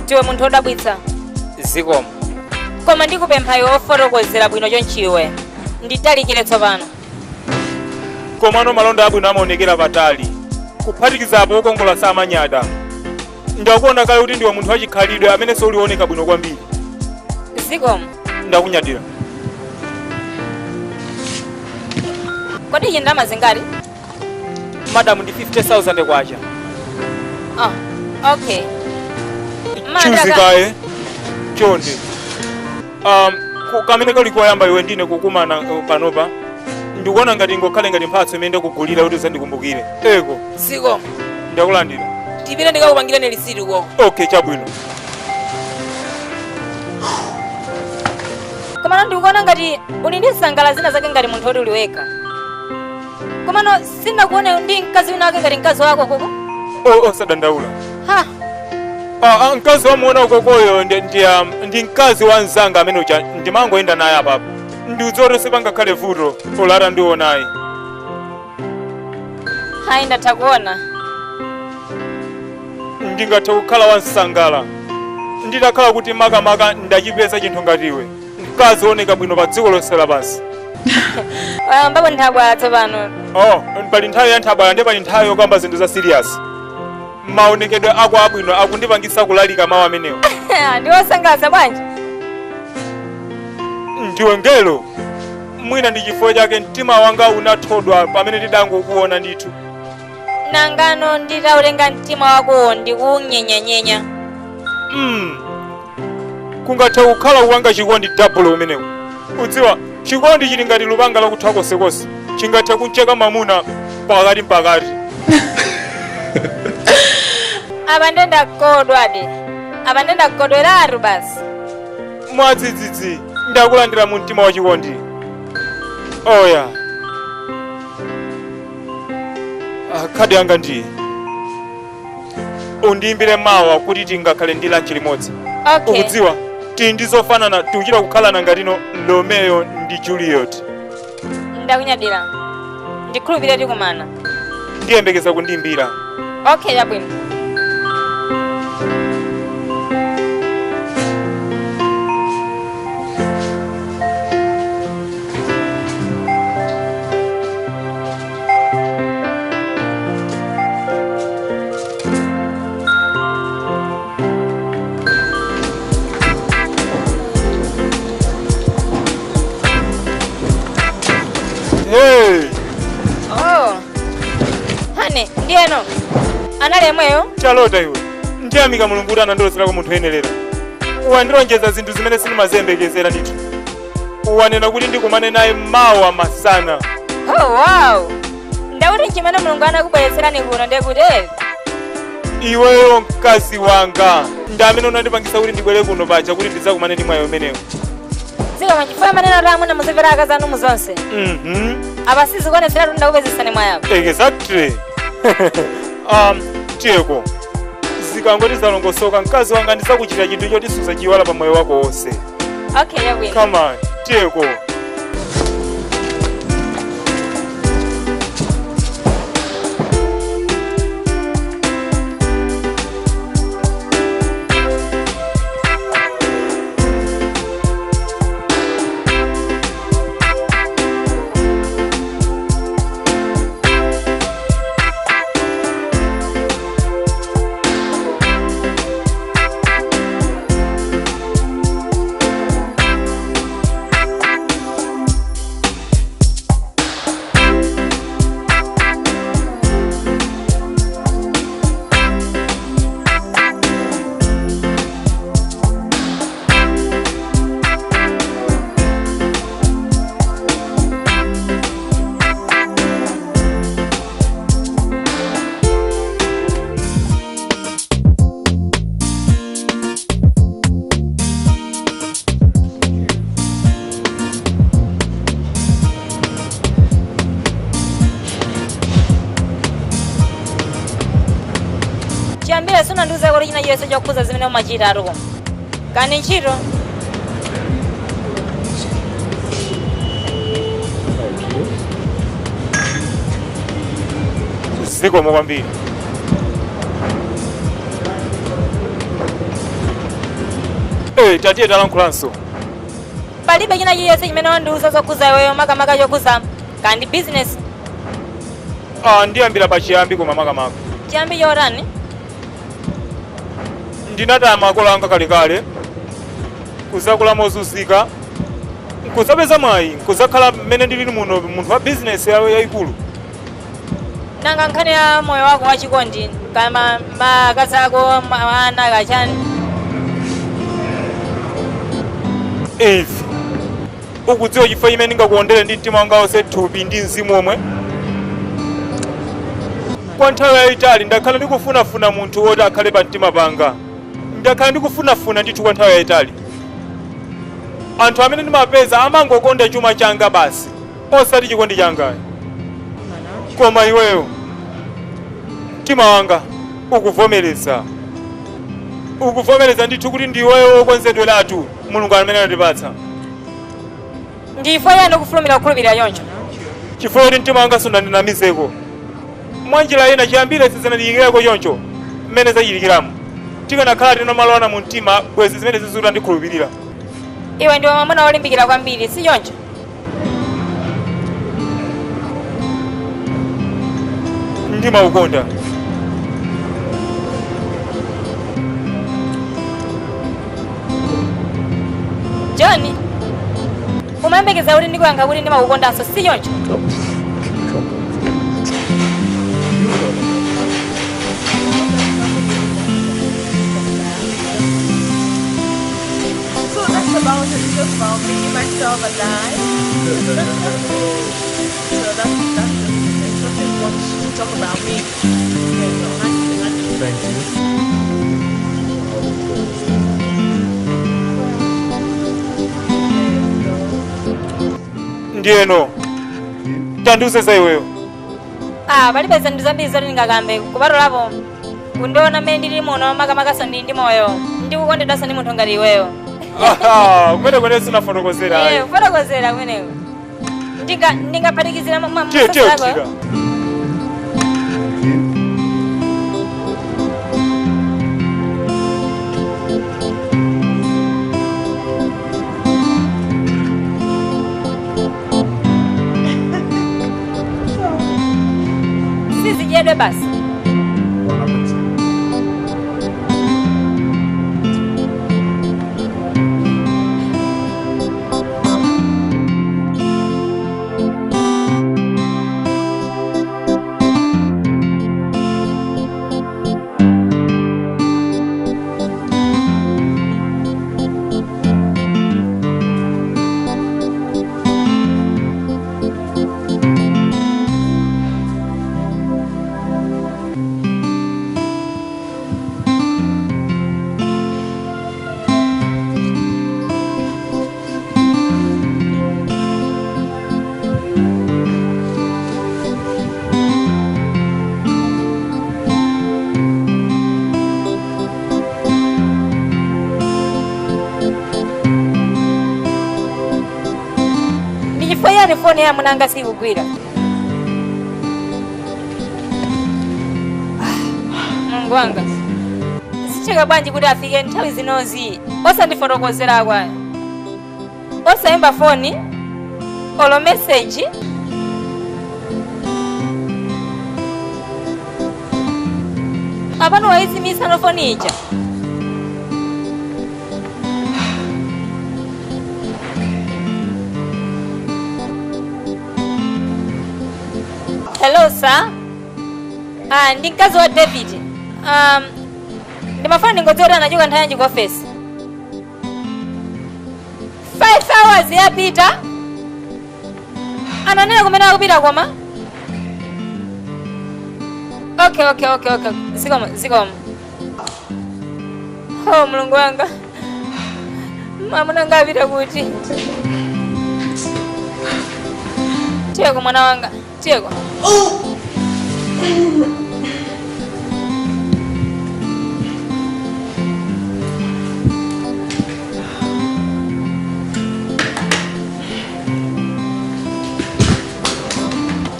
ndiwe munthu wodabwitsa. Zikomo. Koma ndikupempha iwe ofotokozera bwino chonchiwe, nditalikire tsopano. Komano malonda abwino amaonekera patali, kuphatikizapo okongola samanyada. Ndakuona kale kuti ndiwe munthu wachikhalidwe amene solioneka bwino kwambiri. Zikomo. Ndakunyadira. Kodi ichi ndalama zingati? Madamu, ndi 50,000 kwacha. Oh, okay. Chuzikaye chonde, kamene kali koyamba iwe ndine kukumana panopa, ndikuona ngati ngokhale ngati mphatso imene ndakugulira kuti uzandikumbukire eko. Zikomo. Ndakulandira. Tipite ndikakupangireni lisiti koko. Okay, chabwino. Komano ndikuona ngati uli ndi nsangala zina zake, ngati munthu woti uli wekha, komano sindinakuone ndi mkazi wina wake ngati mkazi wako koko. Osadandaula. Ha. Ah, ah, mkazi wamuona ukokoyo ndi mkazi wa mzanga amene uja ndimangoyenda naye apapo. Ndiudzoti sipangakhale vuto olata ndionayi. Hayi, ndatha kuona. Ndingathe kukhala wansangala nditakhala kuti makamaka ndachipeza chinthu ngati iwe, mkazi wooneka bwino pa dziko lonse lapansi. Wayambapo nthabwala tsopano. Oh, pali nthawi ya nthabwala ndi pali nthawi yokamba zinthu za serious. Maonekedwe ako abwino akundipangisa kulalika mawu amenewo. Ndiwosangalatsa bwanji. Ndiwe ngelo. Mwina ndi chifukwa chake mtima wanga unathodwa pamene ndidangokuona ndithu. Nangano nditautenga mtima wakowo ndikuunyenyanyenya? Kungathe kukhala kuwanga chikondi double umenewu. Udziwa, chikondi chili ngati lupanga lakutha konsekonse, chingathe kuncheka mamuna pakati mpakati. Apa ndendakodwadi, apa ndendakodweratu basi. Mwadzidzidzi ndakulandira mu mtima wa chikondi. Oya, ah, khadi yanga ndiye. Undiyimbire mawa kuti tingakhale ndi lunch limodzi. Okay. Ukudziwa, tili ndi zofanana, tikuchita kukhalana ngatino Romeo ndi Juliet. Ndakunyadira, ndikhulupirira tikumana. Ndiyembekeza kundiyimbira. Okay, yabwino. Hey! Oh, honey, ndiyeno anali yemweyo? Chalota iwe. Ndiyamika Mulungu kuti anandilozerako munthu woyenerera. Wandilonjeza zinthu zimene sindimaziyembekezera ndithu. Wanena kuti ndikumane naye mawa masana. Oh wow, ndakuti nchimene Mulungu anakubweretserani kuno ndekuti Iweyo mkazi wanga ndi amene unandipangisa kuti ndibwere kuno paja kuti ndidzakumane ndi mwayi umenewo. Zikomo chifukwa manena kuti amuna muzimvera akazi anu muzonse. Apa sizikuoneseratu ndakupezesani mwayapo. Exactly. Tiyeko zikangoti zalongosoka mkazi wanga ndidzakuchita chinthu choti suzachiwala pa moyo wako wonse. Okay, yabwino. Come on, tiyeko. Chiyambire sunandiuze kuti china chilichonse chokhuza zimene umachita atuko kani ntchito. Zikomo kwambiri. Tatiye talankhulanso. Palibe china chilichonse chimene wandiuza zokhuza iweyo makamaka chokhuza kandi business. Ndiyambira pachiyambi koma makamaka. Chiyambi chotani? Ndinataya makolo anga kalekale, kuzakula mozunzika, nkuzapeza mwayi, nkuzakhala mmene ndilili muno munthu wa bizinesi yayikulu. Nanga nkhani ya moyo wako wachikondi kama makazi ako ana kachani? Ivi ukudziwa chifukwa chimene ndingakuondere ndi mtima wanga wonse, thupi ndi mzimu omwe? Kwa nthawi yayitali ndakhala ndikufunafuna munthu woti akhale pa mtima panga. Ndakhala ndikufunafuna ndithu kwa nthawi yayitali. Anthu amene ndimapeza amangokonda chuma changa basi, osati chikondi changa. Koma iweyo mtima wanga ukuvomereza, ukuvomereza ndithu kuti ndiweyo wokonzedweratu Mulungu amene anatipatsa. Ndifo yani ukufulumira kukhulupirira choncho? Chifukwa kuti mtima wanga sunandinamizeko. Mwanjira ina chiyambire sizinandiyikireko choncho mmene zachitikiramo. Tikanakhala tinamalowana mu mtima bwezi zimene zizuta ndikhulupirira. Iwe ndiwe mwamuna wolimbikira kwambiri, si choncho? Ndimaukonda. John, umayembekeza kuti ndikuyankha kuti ndimakukondanso, si choncho? So that's about it. It's just about making myself alive. So that's just it. There's nothing much to talk about me. Yeah, so thank you. Thank you. Ndiyeno tandiuze za iweyo. Palibe zinthu zambiri zoti ndingakambe kupatulapo kundiona mmene ndili muno makamakaso ndili ndi moyo ndikukondedwanso ndi munthu ngati iweyo. Kumene kwene sinafotokozera. Eh, kufotokozera kumeneko. Ndingaphatikizira Tiye tiye tika. Sizidyedwe basi. Bon appetit. Foni ya amuna anga sikugwira. Mulungu wanga, zitheka bwanji kuti afike nthawi zinozi osandifotokozera kwayo, osayimba foni olo meseji? Apano waizimisa no foni ija. Hello sir. Ah, ndi mkazi wa David. Ndimafuna ndingodziwa kuti anachoka nthawi yanji ku office. 5 hours yapita. Ananena kumene akupita koma? Okay. Zikomo, zikomo. Oh, Mulungu wanga. Mwamuna wanga apita kuti? Tiyeko mwana wanga, tiyeko.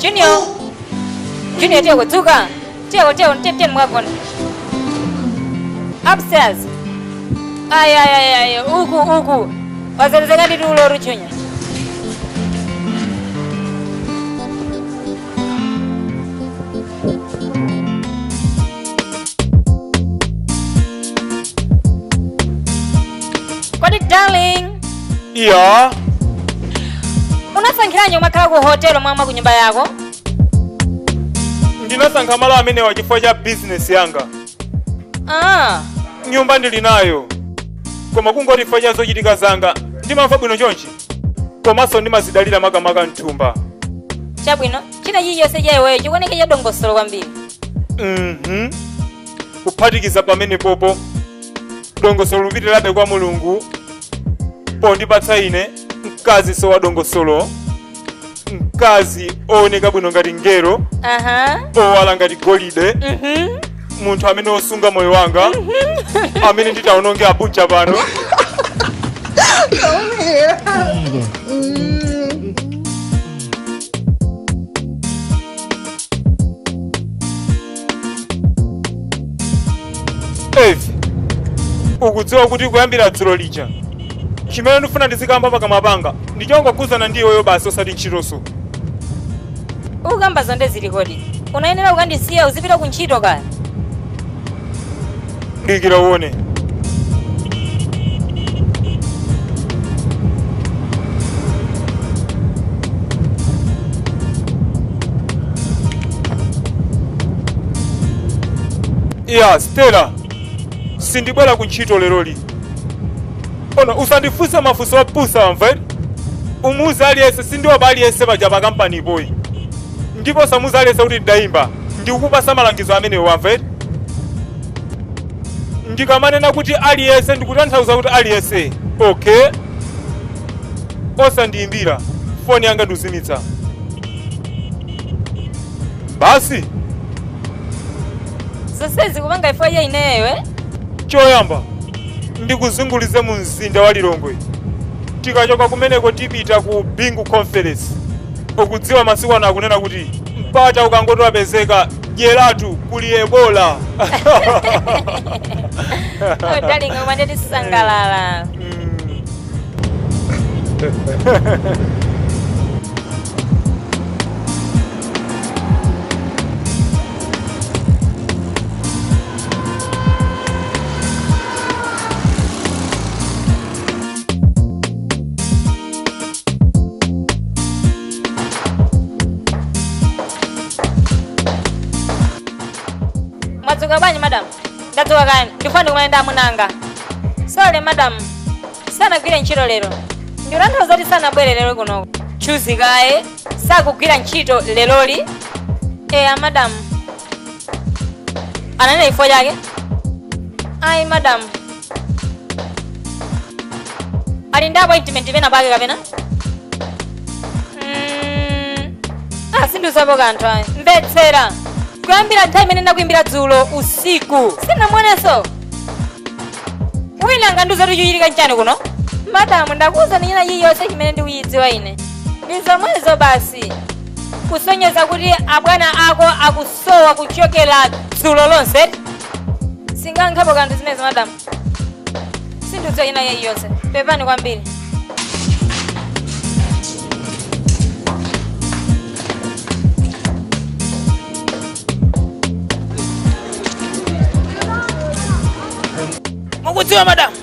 Junior. Junior, tiyeko, dzuka. Tiyeko, tiyeko, tiye, tiye mukagone. Upstairs. Ay, ay, ay, ay, uku, uku. Wazelezeka ndi tulo ru Junior. Kodi darling, Iya. unasankhiranji kumakhala ku hotelo mwamwa ku nyumba yako? Ndinasankha malo amenewa chifukwa cha bizinesi yanga. Nyumba ndili nayo, koma kungoti chifukwa cha zochitika zanga ndimamva bwino chonchi, komanso ndimazidalira makamaka mthumba. Chabwino, china chilichonse cha iweyo chikuoneka cha dongosolo kwambiri. Kuphatikiza pamene popo dongosolo lupitirabe kwa Mulungu pondipatsa ine mkazi so wa dongosolo, mkazi ooneka bwino ngati ngelo, owala ngati golide, munthu amene osunga moyo wanga, amene nditaononge abunja pano. Evi, ukudziwa kuti kuyambira dzulo lija chimene ndifuna ndizikamba pakamwa panga ndichongokhudzana ndi iweyo basi, osati ntchitonso. Ukamba zonde zili kodi? Unayenera ukandisiya uzipita ku ntchito kaya. Dikira uone. Ya Stella, sindibwera ku ntchito leroli. Ona, usandifunse mafunso opusa, wamva? Umuuze aliyense sindiopa aliyense paja pa kampani ipoyi, ndipo samuuze aliyense kuti ndidayimba. Ndikukupasa malangizo amenewo, wamva? Ndikamanena kuti aliyense ndikutanthauza kuti aliyense. Okay, osandiyimbira foni yanga, ndiuzimitsa basi. Zonsezi kupanga ifo ya ineyo, eh? Choyamba ndikuzungulize mu mzinda wa Lilongwe. Tikachoka kumeneko tipita ku Bingu Conference. Ukudziwa masiku ano akunena kuti mpata ukangoti wapezeka dyeratu, kuli Ebola. Oh, darling, umande tisangalala. Mwadzuka bwanji madam? Ndadzuka kani, ndifuna ndikumane amunanga. Sorry madam, sanagwire ntchito lero. Ndikutanthauza kuti sanabwere lero kuno. Chuzi kaye sakugwira ntchito leroli. Eya madam. Ananena chifukwa chake? Ayi madam. Ali ndi appointment pena pake kapena? Sindiuzapo kanthu ayi. Mvetsera. Kuyambira nthawi imene ndakuimbira dzulo usiku sinamuonenso. Wina angandiuza kuti chikuchitika nchani kuno? Madamu, ndakuwuzani china chiliyonse chimene ndikuchidziwa ine. Ndi zomwezo basi, kusonyeza kuti abwana ako akusowa kuchokera dzulo lonse. Singankhapo kanthu zimenezo, madamu. Sindidziwa ina iliyonse, pepani kwambiri. Mukudziwa madamu,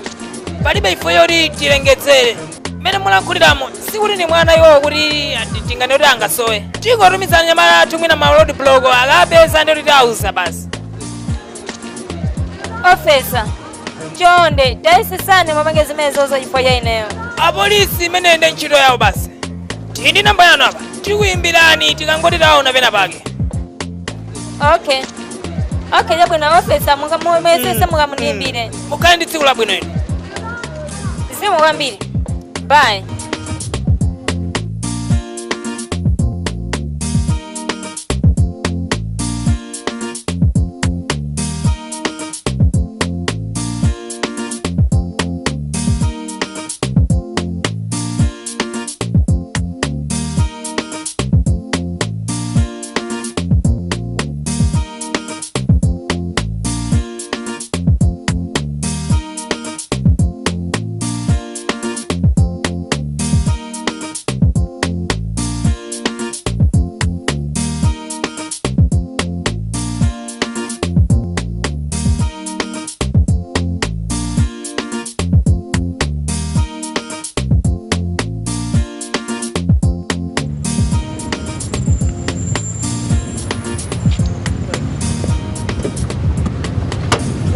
palibe ifo yoti tilengedzere mmene mulankhuliramo. Sikuti ndi mwana iwowo kuti tingane kuti angasowe. Tingotumizana anyamata athu mwina ma road block, akapeza ndi kuti tiauza basi. Officer, chonde tayesesani mupange zimenezozo chifukwa cha ineyo. Apolisi imene ndi ntchito yawo basi. Tili ndi namba yanu apa, tikuyimbirani tikangoti taona pena pake. Okay, chabwino officer, mukamuyesese, mukamundiyimbire. Mukhale ndi tsiku labwino inu. Zikomo kwambiri, bye.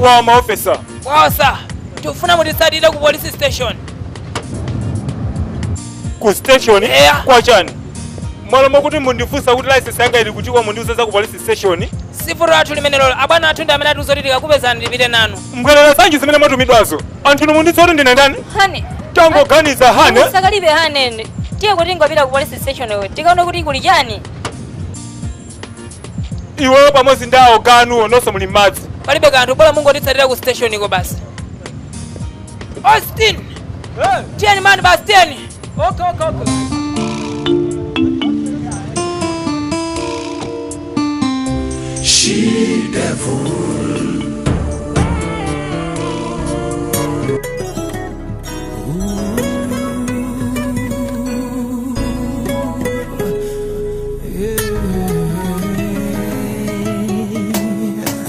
Wa maofesa. Waosa, tikufuna mutitsatire ku police station. Ku station? Yeah. Kwa chani? Mwalomo kuti mundifunsa kuti license yanga ili kuchikwa, mundiuza za ku police station? Si vuto lathu limenelo, abwana athu ndi amene atiuza kuti tikakupezani tipite nanu. Mbwerera zanji zimene mwatumidwazo? Anthu inu mundidziwa kuti ndine ndani? Honey. Tangoganiza, honey. Usakalibe, honey. Tiye kuti ngopita ku police station iwe, tikaone kuti kuli chani. Iweyo pamodzi ndi awo ganuwo nonse muli m'madzi. Palibe kanthu, bola mungotitsatira ku station iko basi. Austin, tiyeni mani basi, tiyeni. Okay. She devil.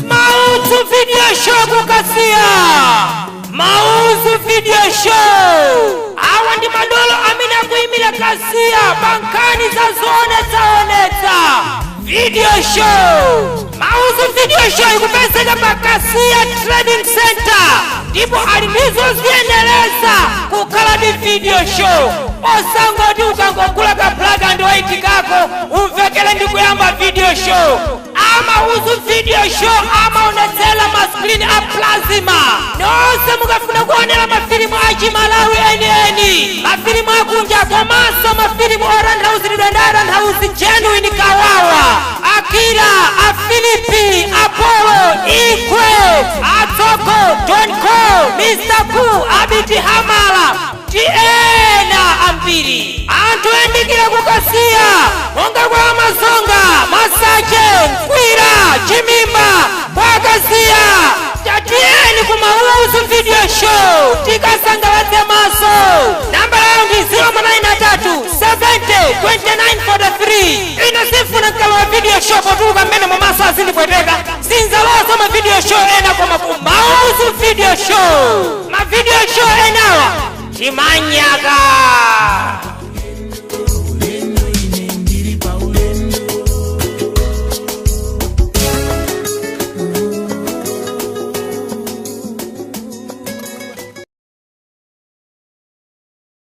Mauzu Video Show kukasiya Mauzu Video Show, awa ndi madolo amene akuyimira Kasiya pa nkhani za zoonetsaonetsa, video show. Mauzu Video Show ikupezeka pa Kasiya Trading Center, ndipo ali ndizo ziyenereza kukhala ndi video show, osangoti ukangogula ka black and white kako umvekere ndi kuyamba video show. Amauzu Video Show amaonetsera ma screen a plasma. Nonse mukafuna kuonera mafilimu achimalawi enieni, mafilimu akunja, komanso mafilimu otanthauzidwa ndi atanthauzi genuine, Kawawa, Akira, Afilipi, Apollo, Ikwe, Atsoko, Don Co, Mr Ku, Abiti Hamala ndi ena ambiri. Anthu oyandikira kukasiya monga kwa Amazonga, Masache, Mkwira, Chimimba, kwa Kasiya, tatiyeni ku Mauzu Video Show tikasangalatse maso. Namba yawo ndi 093 70 29 43. Ine sifuna mkalo wa video show potuluka mmene mumaso azindipweteka. Sinzalosa ma video show ena, koma ku Mauzu Video Show, ma video show enawa chimanyaka.